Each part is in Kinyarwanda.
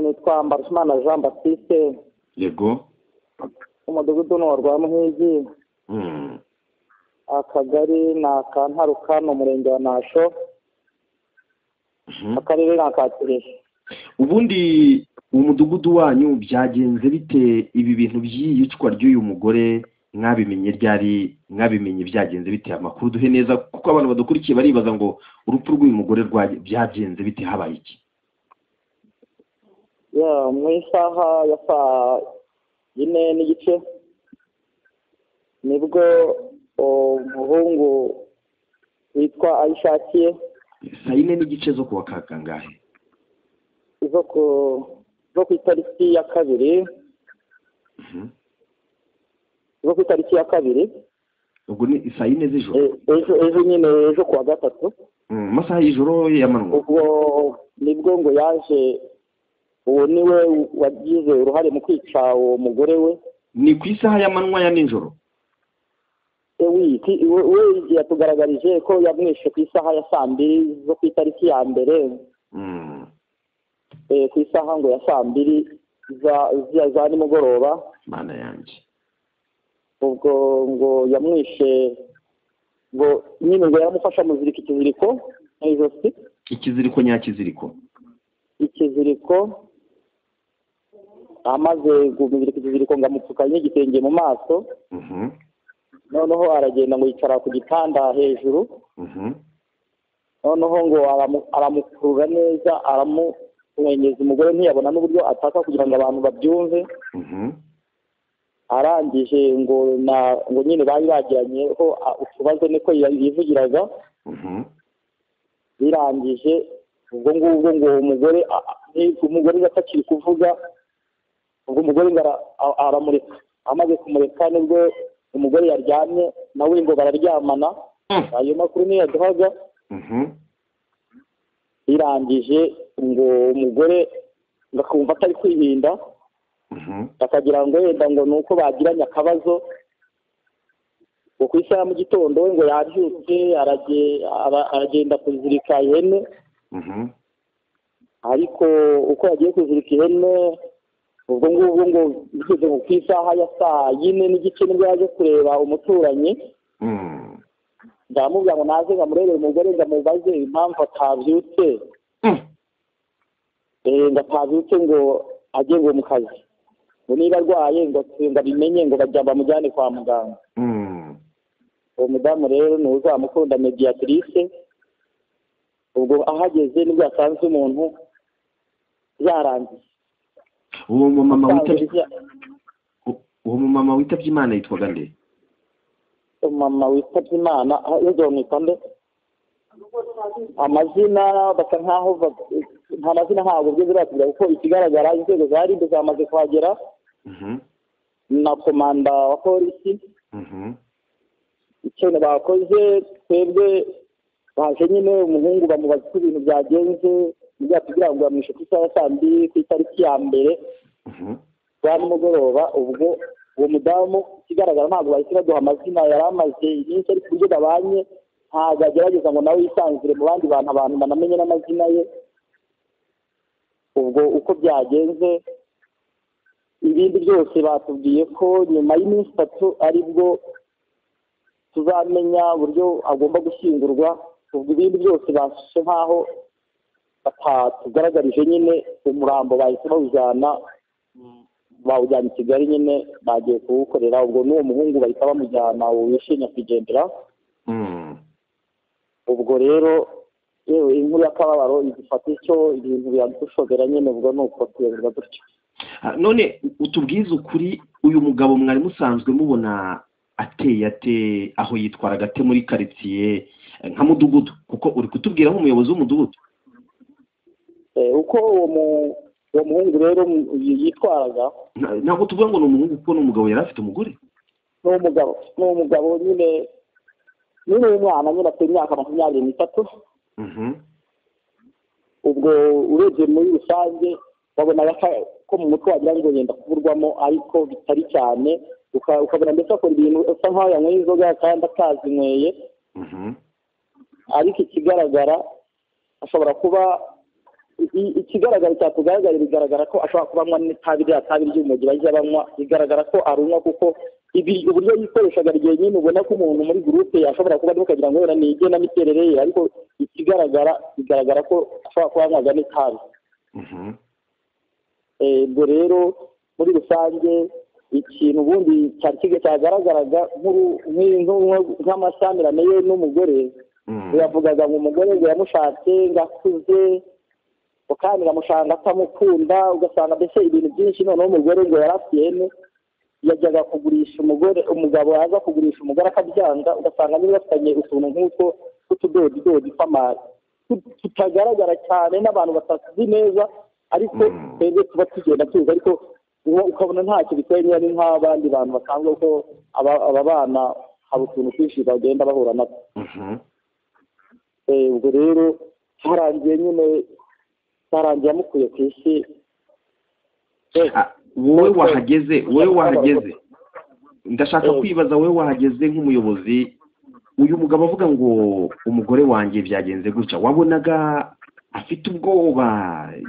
Nitwa Mbarushimana Jean Baptiste. Yego. Umudugudu ni uwa Rwamuhigi. Akagari ni aka Ntaruka, ni umurenge wa Nasho. Akarere ni aka Kirehe. Ubundi umudugudu wanyu byagenze bite ibi bintu by'iyicwa ry'uyu mugore? Mwabimenye ryari? Mwabimenye byagenze bite? Amakuru duhe neza, kuko abantu badukurikiye baribaza ngo urupfu rw'uyu mugore byagenze bite, habaye iki? Ya, mu isaha ya saa 4:15 nibwo umuhungu witwa Ayishakiye. Saa 4:15 zo kuwa kangahe? Zo ku itariki ya 2. Zo ku itariki ya 2. Ubwo ni saa 4 z'ijoro. Ejo nyine, ejo kuwa gatatu. Amasaha y'ijoro y'amanywa. Ubwo nibwo ngo yaje, uwo niwe wagize uruhare mu kwica uwo mugore we. Ni ku isaha y'amanywa ya nijoro? We yatugaragarije ko yamwishe ku isaha ya saa 2 zo ku itariki ya 1. Ku isaha ngo ya saa 2 za nimugoroba. Mana yanjye. Ubwo ngo yamwishe, ngo nyine ngo yaramufasha muzirika ikiziriko mu ijosi. Ikiziriko nyakiziriko? Ikiziriko. Amaze kumuzirika ikiziriko ngo amupfuka n'igitenge mu maso. Noneho aragenda ngo yicara ku gitanda hejuru. Noneho ngo aramukurura neza, aramumwenyeza, umugore ntiyabona n'uburyo ataka kugira ngo abantu babyumve. Arangije ngo ngo nyine bari bagiranyeho utubazo, niko yivugiraga. Birangije ubwo ngubwo ngo umugore atakiri kuvuga, ubwo umugore ngo aramureka. Amaze kumureka nibwo umugore yaryamye nawe ngo bararyamana. Ayo makuru niyo yaduhaga. Birangije ngo umugore ngakumva atari kwihinda, akagira ngo wenda ngo nuko bagiranye akabazo. Ngo ku isaha mu gitondo we ngo yabyutse aragenda kuzirika ihene. Ariko uko yagiye kuzirika ihene, ubwo ngubwo ngo bigeze ku isaha ya saa 4:15 nibwo yaje kureba umuturanyi. Ndamubwira ngo naze ngamurebere umugore, ngamubaze impamvu atabyutse. Ngo atabyutse ngo ajye ngo mu kazi, ngo niba arwaye ngo abimenye, ngo bajya bamujyane kwa muganga. Uwo mudamu rero ni Uzamukunda Mediatrice. Ubwo ahageze nibwo yasanze umuntu yarangiye. Uwo mumama witabye Imana yitwaga nde? Umumama witabye Imana yitwa nde? Amazina basa nkaho nta mazina ntabwo byo biratubwira, kuko ikigaragara inzego za RIB zamaze kuhagera na komanda wa polisi. Icyo bakoze twebwe baje nyine umuhungu bamubaza uko ibintu byagenze, byatubwira ngo bamwishe ku isaha ya saa 2 ku itariki ya 1 za nimugoroba. Ubwo uwo mudamu ikigaragara ntabwo bahise baduha amazina, yari amaze iminsi ariko uburyo babanye ntabwo agerageza ngo nawe yisanzure mu bandi bantu, abantu banamenye n'amazina ye. Ubwo uko byagenze ibindi byose batubwiye ko nyuma y'iminsi 3 aribwo tuzamenya uburyo agomba gushyingurwa. Ubwo ibindi byose bashe nkaho batugaragarije nyine, umurambo bahise bawujyana i Kigali nyine bagiye kuwukorera. Ubwo n'uwo muhungu bahita bamujyana wishe nyakwigendera. Ubwo rero yewe inkuru y'akababaro idufata icyo ibintu biradushobera nyine, ubwo ni uko tuyoberwa dutyo. None utubwize ukuri, uyu mugabo mwari musanzwe mubona ateye ate, aho yitwaraga ate muri karitsiye nka mudugudu? Kuko uri kutubwira nk'umuyobozi w'umudugudu. Uko uwo muhungu rero yitwaraga, ntabwo tuvuga ngo ni umuhungu kuko ni umugabo, yari afite umugore. Ni umugabo nyine, ni umwana nyine afite imyaka 23. Ubwo urebye muri rusange babona ko mu mutwe wagira ngo yenda kuburwamo, ariko bitari cyane. Ukabona ndetse akora ibintu asa nkaho yanyweye inzoga kandi atazinyweye. Ariko ikigaragara ashobora kuba Ikigaragara cyatugaragara, bigaragara ko ashobora kuba anywa n'itabi, rya tabi ry'urumogi bajya banywa, bigaragara ko arunywa, kuko ibi uburyo yikoreshaga igihe nyine ubona ko umuntu muri groupe ashobora kuba arimo ukagira ngo wenda ni igenamiterere ye, ariko ikigaragara bigaragara ko ashobora kuba anywaga n'itabi. Ubwo rero muri rusange ikintu ubundi cyari cyagaragaraga nk'amashyamirane ye n'umugore, yavugaga ngo umugore ngo yamushatse ngo akuze, kandi amushanga atamukunda, ugasanga mbese ibintu byinshi. Noneho umugore ngo yari afite ihene, yajyaga kugurisha umugore, umugabo yaza kugurisha umugore akabyanga, ugasanga niba bafitanye utuntu nk'utwo tw'utudodidodi tw'amari tutagaragara cyane n'abantu batazi neza, ariko twebwe tuba tugenda tuzi, ariko ukabona ntacyo bitwaye, niba ari nk'abandi bantu basanzwe, ko aba bana haba utuntu twinshi bagenda bahura natwo. Ubwo rero cyarangiye nyine, cyarangiye amukuye ku isi. Wowe wahageze, wowe wahageze, ndashaka kwibaza, wowe wahageze nk'umuyobozi, uyu mugabo avuga ngo umugore wanjye byagenze gutya, wabonaga afite ubwoba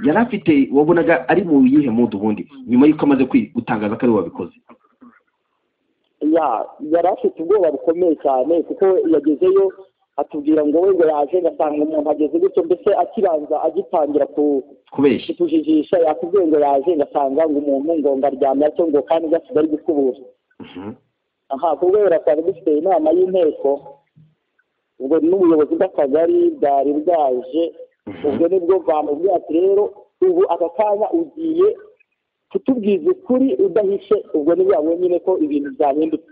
yari afite, wabonaga ari mu yihe mood ubundi nyuma y'uko amaze gutangaza ko ari we wabikoze? Yari afite ubwoba bukomeye cyane, kuko yagezeyo atubwira ngo we ngo yaje ngasanga umuntu ageze gutyo, mbese akibanza agitangira kubeshya, kutujijisha, yakubwiye ngo yaje ngasanga ngo umuntu ngo ngaryamye atyo, ngo kandi gasigaye ari gukubura. Aha kubera twari dufite inama y'inteko, ubwo n'ubuyobozi bw'akagari bwari bwaje, ubwo nibwo bamubwiye ati rero ubu aka kanya ugiye kutubwiza ukuri udahishe. Ubwo nibwo yabonye nyine ko ibintu byahindutse,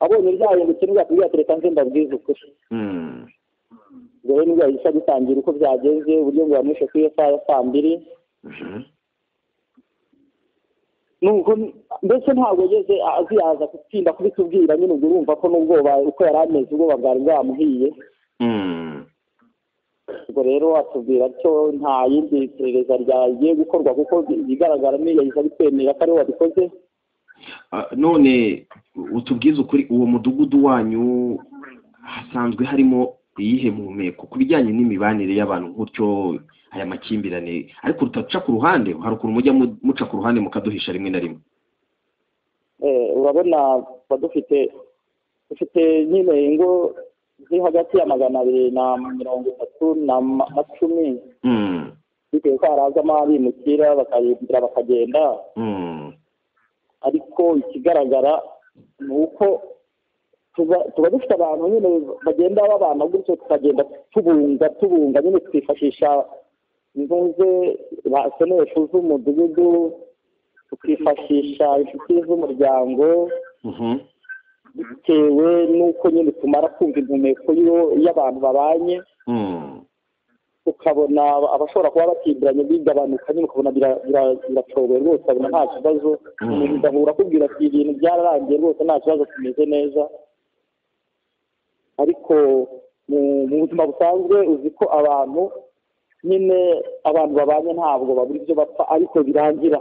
abonye byahindutse nibwo yakubwiye ati reka nze mbabwize ukuri. Ubwo rero nibwo yahise agitangira uko byagenze, uburyo ngo yamwishe kuri iyo saha ya saa mbiri. Nuko mbese ntabwo yageze aziyaza gutinda kubitubwira nyine, ubwo urumva ko n'ubwoba uko yari ameze, ubwoba bwari bwamuhiye. Ubwo rero atubwira atyo, nta yindi perereza ryagiye gukorwa, kuko ibigaragara ni yahise abitwemerera ko ariwe wabikoze. None utubwize ukuri, uwo mudugudu wanyu hasanzwe harimo iyihe mpumeko ku bijyanye n'imibanire y'abantu gutyo, aya makimbirane, ariko rutaca ku ruhande, hari ukuntu mujya muca ku ruhande mukaduhisha rimwe na rimwe? Urabona tuba dufite nyine ingo ziri hagati ya 230 na 10, bitewe ko harazamo abimukira bakabimukira bakagenda. Ariko ikigaragara ni uko tuba dufite abantu nyine bagenda babana gutyo, tukagenda tubunga nyine, twifashisha impuze ba senefu z'umudugudu, tukifashisha inshuti z'umuryango, bitewe n'uko nyine tumara kumva impumeko y'abantu babanye, ukabona abashobora kuba bakimbiranye bigabanuka nyine, ukabona biracogoye rwose, ukabona nta kibazo. Umuntu ugahura akubwira ati ibintu byararangiye rwose, nta kibazo, tumeze neza. Ariko mu buzima busanzwe uzi ko abantu nyine, abantu babanye ntabwo babura ibyo bapfa, ariko birangira.